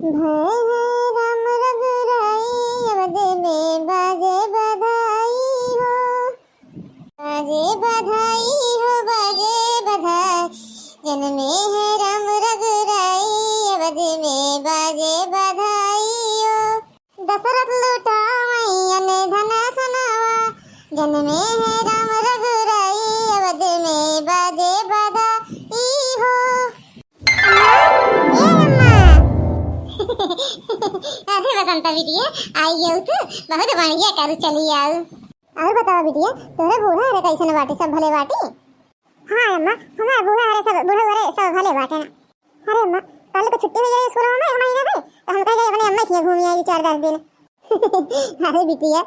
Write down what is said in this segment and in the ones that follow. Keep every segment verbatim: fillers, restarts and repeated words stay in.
भय है राम रघुराई, अवध में बाजे बधाई हो। बाजे बधाई हो, बाजे बधाई, जन्मे है राम रघुराई, अवध में बाजे बधाई हो। दशरथ लुटावैया ने धन सोनवा, जन्मे है राम रघुराई, अवध में बाजे बधाई हो। अम्मा, ए अम्मा। अरे बसंता बिटिया, आई गयू तू, बहुत बढ़िया करू, चली आऊ। और बतावा बिटिया, तोहरे बूढ़ा हरे कैसन बाटे, सब भले बाटे? हाँ अम्मा, हमार बूढ़ा हरे सब, बूढ़ा हरे सब भले बाटे ना। अरे अम्मा, कल को छुट्टी हो जाए स्कूल में एक महीना के, तो हम कह जाए अपने अम्मा के घूमी आई चार दस दिन। अरे बिटिया,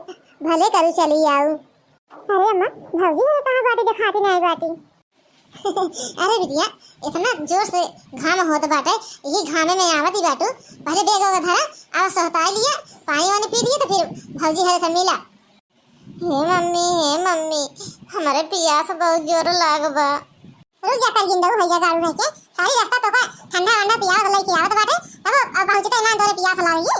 भले करू चली आऊ। अरे अम्मा, भौजी हरे कहाँ बाटी, देखाती नहीं बाटी। अरे बिटिया, इतना जोर से घाम होत बाटे, यही घामे में आवत ही बाटू, पहले बैग वैग धरा, आवा सोहताई लिया, पानी वानी पी लिया, तो फिर भौजी हरे से मिला। हे मम्मी, हे मम्मी, हमरे पियास बहुत जोर लाग बा। रुक जा, कल गिंदऊ भैया गाड़ू रह के, सारी रास्ता तोका ठंडा वंडा पियावत लेके आवत बाटे, तब अब पहुँचते ना तोरे पियास लागी।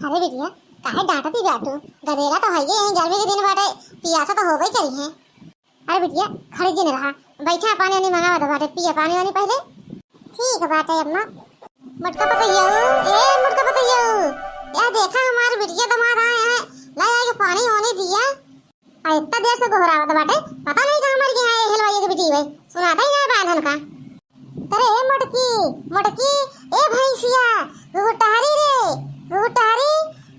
अरे बिटिया, काहे डांटती बाटू? गदेरा तो हइये, यही गर्मी के दिन बाटे, पियासा तो होबे करी है। अरे बिटिया, खड़ी जिन रहा, बैठा, पानी वानी मंगावा दे बाटे, पिया पानी वानी पहले। ठीक बाटे अम्मा। मोटका पतोहियो, ए मोटका पतोहियो, या देखा हमार बिटिया दमाद आए हैं, ला आए के पानी वानी दिया। आ इतना देर से गोहरावत बाटे, पता नहीं कहाँ मर गया है हलवाई के बिटिया, सुनाता ही ना बायन का। अरे ए मोटकी, मोटकी, ए भैंसिया, गुगुटारी रे, गुगुटारी,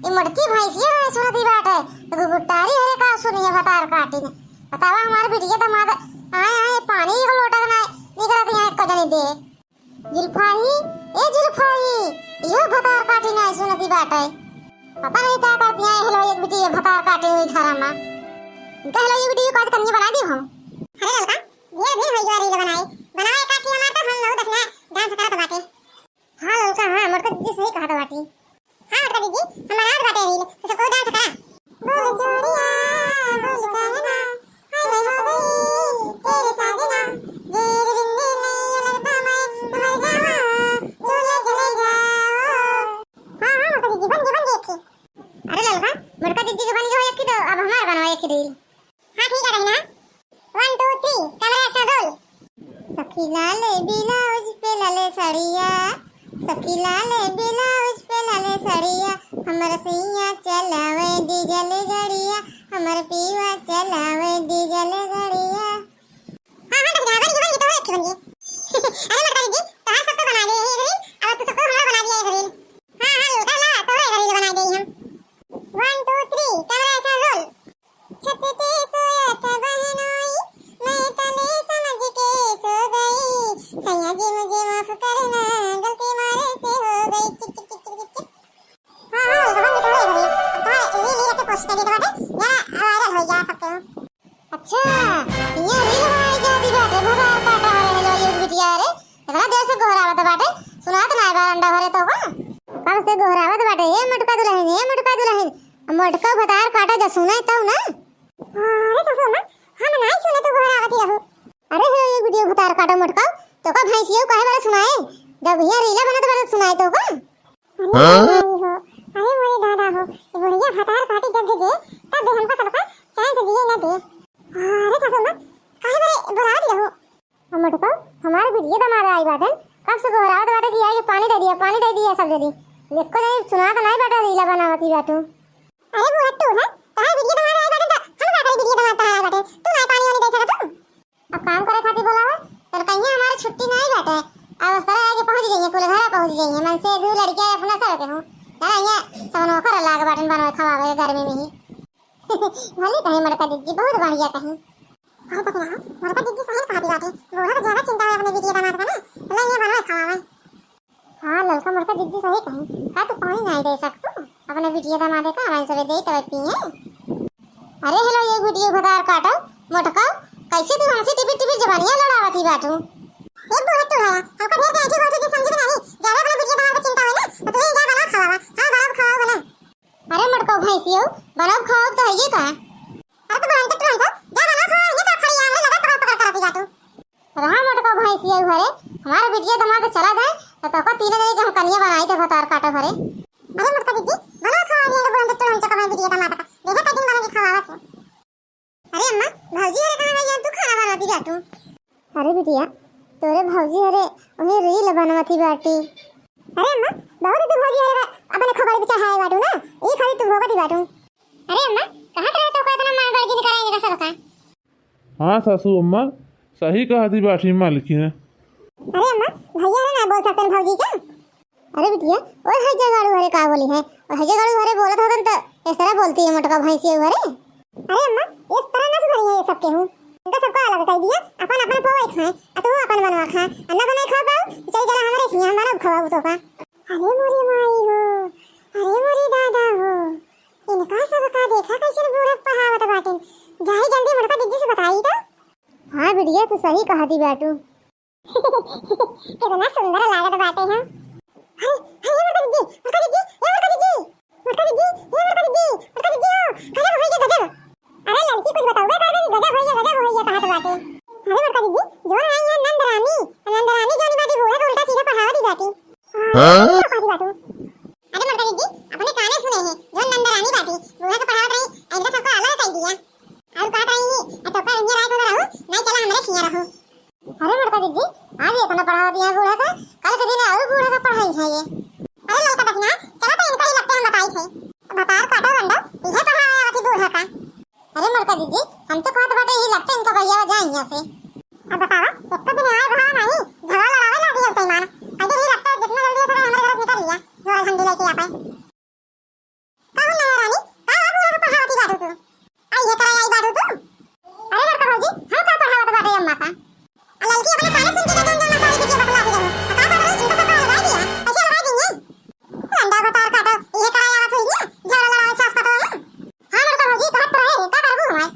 ए मोटकी भैंसिया ना सुनती बाटे, तो गुगुटारी हरे का सुनिए भतार काटी ने। बतावा हमार बिटिया दमाद आए, आए पानी एक लोटा ना निकलत यहाँ एक जनी दे। जुल्फाही, ए जुल्फाही, इहो भतार काटी ना सुनती बाटे। पता नहीं का करती है हलवाई के बिटिया भतार काटी हुई घर में। इनका हलवाई के बिटिया को आज कन्या बना दी हम। अरे ललका, धीरे धीरे भैया रील बनाई। बनावे काटी हमार तो हम लोग देखना डांस करत बाटे। हाँ ललका, हाँ, मोटका दीदी सही कहत बाटी। हाँ मोटका दीदी, हमार आवत बाटे रील, तो सबको डांस करा। बोल जोड़िया, बोल कहना, हाय मैं हो गई तेरे साजना, तेरे बिन दिल नहीं लगता मैं, तो मर जावा, चले चले जाओ। हाँ, हाँ, मोटका दीदी, बन गई, बन गई एक ही। अरे ललका, मोटका दीदी के बन गई हो एक ही तो अब हमार बनवा एक ही रील। हाँ, ठीक है, रहना। One, two, three, camera action, roll। सखी लाले ब्लाउज पे लाले साड़िया, सखी लाले ब्लाउज पे लाले साड़िया, हमर सैया चलावे डीजल गाड़िया, हमर पीवा चलावे डीजल गाड़िया। हाँ, हाँ, बन गया, बन गया, बन गया, तो एक ही बन गया। अरे मोटका दीदी, तोहार सबको बना लिए एक रील, अब तू सबको हमारा बना दिया एक रील। हाँ, हाँ, ललका ला, तोहरा एक रील बना दे हम। One, two, three, camera action, roll। छत पे सोया था बहनोई, मैं तले समझ के सो गई। सैया जी मुझे माफ करना, गलती मारे से हो गई। चिक, चिक, चिक, चिक, चिक, चिक। हाँ, हाँ, तो बन गई, तो बन गई। अब तो ये, ये, ये तो post कर दे, तो बाटे, यार, viral हो गया सबके। अच्छा, ये रील बनाई जाती बाटे, भतार काटा वाले हेलो ये बिटिया रे। इतना देर से गोहरावत बाटे, सुनात नाय बा अंडा भरे तो का? कब से गोहरावत बाटे, ए मोटका दुलहिन, ए मोटका दुलहिन। अब मोटका भतार काटा जा सुने तब ना। अरे सासू अम्मा, हम नाय सुने तो गोहरावत ही रहू। अरे हे ये बिटिया भतार काटा मोटका, तो का भैंसिया काहे बड़ा सुनाए? जब यहाँ रीला बनत बड़ा सुनाए तो का? अरे हाँ? माई हो, अरे मोरे दादा हो, ये बुढ़िया भतार काटी जब भेजे, तब भी हमको सबका चैन से जिए न दे। अरे सासू अम्मा, काहे बड़े बुलावत रहू? अब मोटका, हमारे बिटिया दमाद आई बाटन, कब से गोहरावत बाटे कि आइके पानी दे दिया, पानी दे दिया सब जनी। एको जनी सुनात नाई बाटे, रीला बनावती बाटू। अरे बुढ़ा तू ना, तहार बिटिया दमाद आई बाटन त हम का करी, बिटिया दमाद तहार आई बाटे, तू नाई पानी वानी दे सकत तू? अब काम करे खातिर बोलावा, कल कहिया हमारे छुट्टी नाई बाटे। अब उस तरह आके पहुँच गई है, कुल घर पहुँच गई है, मन से दू लड़कियाँ अपना सब के हूँ। यार, यहाँ सब नौकर लाग बाटन बनवे खवावे गर्मी में ही। भले कहीं मोटका दीदी, बहुत बढ़िया कहीं। अरे पकड़ा, मोटका दीदी सही कहती बाटे, बूढ़ा को ज्यादा चिंता है अपने बिटिया दामाद का ना, ले ये बनवे खवावे। हाँ ललका, मोटका दीदी सही कहीं, का तू पानी नहीं दे सकतू? अपने बिटिया दामाद का हमारे सबे दे तबे पिए। अरे हेलो, ये बिटिया भतार काटो, मोटका, कैसे तू हमसे टिपिर टिपिर जबानियां लड़ावती बाटू? ए बूढ़ा तू है, हमको ढेर के ऐसी बात की समझ में नहीं, ज्यादा अपने बिटिया दामाद को चिंता है ना, तो तू ही जा बना खवावा, हाँ बना खवाओ बना। अरे मोटका भैंसियो, बनब खाओ तो है ये का? अरे तू बहन के तुरंत हो, जा बना खवाओ, ये का खड़ी आंगन लगा पकड़ पकड़ करती जा तू। रहा मोटका भैंसियो घरे, हमारे बिटिया दामाद चला जाए, तो तोका तीन जने के हम कनिया बनाई थे भतार काटो हरे। अरे मोटका दीदी, बना खवा दिया तो बोलते तो हम चकमा बिटिया टमाटर का। देखा कई दिन बना के खवावत है। अरे अम्मा, भौजी हरे कहाँ गई? तू खाना बनाती बाटू। अरे बिटिया, तोरे भौजी हरे उन्हें रील बनवती बाटी। अरे अम्मा, बहुत तू भौजी हरे अपने खोपड़ी पे चढ़ाए बाटू ना, ई खाली तू भोगती बाटू। अरे अम्मा, कहाँ तरह तो कोई इतना मार बड़गिन कराएंगे का सबका? हाँ सासू अम्मा, सही कहती बाटी मालकिन। अरे अम्मा, भैया हरे ना बोल सकते हैं भौजी का? अरे बिटिया, ओए हैजा गाड़ू हरे का बोली है? ओए हैजा गाड़ू हरे बोलत होतन त इस तरह बोलती है मोटका भैंसिया हरे। अरे अम्मा, इस तरह ना सुधरी है ये सब केहू। इनका सबका अलग कर दिया, अपन अपन पोए खाए, आ तू अपन बनवा खा, आ ना बनाई खा पाऊ, चल चला हमारे खिया, हमारा खवाऊ तो का। अरे मोरी माई हो, अरे मोरी दादा हो, इनका सबका देखा कैसे बूढ़ा पढ़ावत बाटे। जाई जल्दी मोटका दीदी से बताई तो। हाँ बिटिया, तू सही कहती बाटू। कितना सुंदर लागत बाटे, हाँ। अरे, अरे, ये मोटका दीदी, मोटका दीदी, ये मोटका दीदी, मोटका दीदी, ये मोटका दीदी, मोटका दीदी, ओ, गजब होइए, गजब। अरे लड़की कुछ बताओगे कर दे, गजब होइए, गजब होइए कहत बाटे। अरे मोटका दीदी, जो आई है नंद रानी, नंद रानी जो बाटी बूढ़ा को उल्टा सीधा पढ़ावत बाटी। हाँ? क्या कहत बाटू? अरे मोटका दीदी, अपने काने सुने हैं, जो नंद रानी बाटी बूढ़ा को पढ़ावत रही, इनका सबका अलग कर दिया। और कहत रही, "ए, तो का इंजर आए तो रहू, नहीं चला हमरे खिया रहू।" अरे मोटका दीदी, आज इतना पढ़ावा दिया बूढ़ा का, कल के दिन और बूढ़ा का पढ़ाई है ये। अरे लड़का दखिना, चला तो इनका ही लगते हम बताई थे। भतार काटो गंडो, इहे पढ़ावे आवत ही बूढ़ा का। अरे मोटका दीदी, हम तो कहत बाटे ही लगते इनका भैया जाए यहाँ से। अब बतावा, एक तो दिन आए भाव नहीं, झगड़ा लड़ावे लागी अब तैमान। अगर ही लगता है जितना जल्दी हो सके हमारे घर से निकल लिया, झोला झंडी लेके यहाँ पे। का हो नया रानी, का हो बूढ़ा को पढ़ावती बाटू तू? आई ये तरह आई बाटू तू? अरे बड़का भौजी, हम का पढ़ावत बाटे अम्मा का? आ लड़की अपने काने सुन के जौन जौन सारी बिटिया बतला दे रहू। आ का कर रहू, इनका सबका अलगाई दिया। कैसे अलगाई देंगे? लंडा भतार काटो, ये तरह आवत हुई ना, झगड़ा लड़ावे सास पतोह में। हाँ बड़का भौजी, कहत तो रहे, का करबू हमार?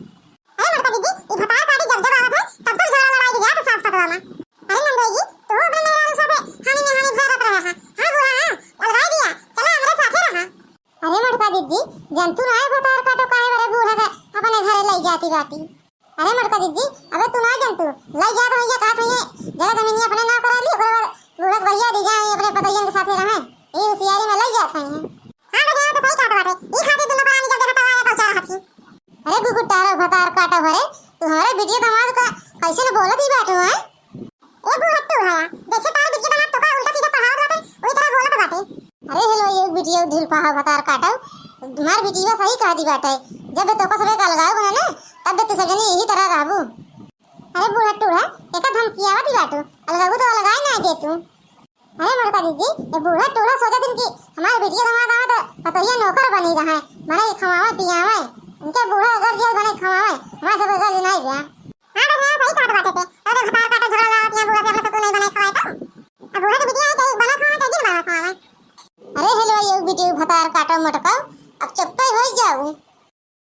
अरे मोटका दीदी, ई भतार काटी जब जब आवत है, तब तब झगड़ा लड़ाई के जात सास पतोह में। अरे नंदोई जी, तू अपने मेहरारू साथे हानि में हानि भरत रहे हा। हाँ बूढ़ा, हाँ, अलगाई दिया, चला हमरे साथे रहा। अरे मोटका दीदी, जनतू ना है भतार काटो काहे बरे बूढ़ा के अपने घरे लई जाती बाटी। अरे मोटका दीदी, अबे तू ना जनतू, लई जात होइए, कहत होइए, जगह जमीन अपने नाम करा ली, ओकर बाद बूढ़ा के भैया दी जाए अपने पतोहियन के साथे रहे, ई होशियारी में लई जात होइए। हाँ बेटा, तो सही कहत बाटे, ई खातिर दुनो परानी जब देखत आया पहुंचा रहत ही। अरे गुगुटारो भतार काटो हरे, तू हमारे बिटिया दामाद का कैसे न बोलत ही बाटू है? ए बूढ़ा टूढ़ा, जैसे तार बिटिया दामाद तोका उल्टा सीधा पढ़ावत बाटे, वही तरह बोलत बाटे। अरे हेलो, ये बिटिया ढील पहा भतार काटो, हमार बिटिया सही कह दी बाटे, जब तोका सबे का अलगाव बना ना, तब तू सब जने यही तरह रहबू। अरे बूढ़ा टूढ़ा, एका धमकियावत ही बाटू, अलगाबू तो अलगाई ना दे तू। अरे मोटका दीदी, ये बूढ़ा टूढ़ा सोचत हन कि हमार बिटिया दामाद आवे तो पतोहिया नौकर बनी रहे, बने खवावे पियावे, इनके बूढ़ा अगर जेल बने खवावे, हमारे सब अगर नहीं गया। हाँ तो यहाँ सही कहत बाटे ते, अरे भतार काटो झगड़ा लड़ावत यहाँ बूढ़ा से अपना सुकून नहीं बने खवाए तो। अब बूढ़ा के बिटिया है तो बने खवावे तो दिन बने खवावे। अरे हेलो, ये बिटिया भतार काटो मोटका, अब चुप्पे हो जाऊ।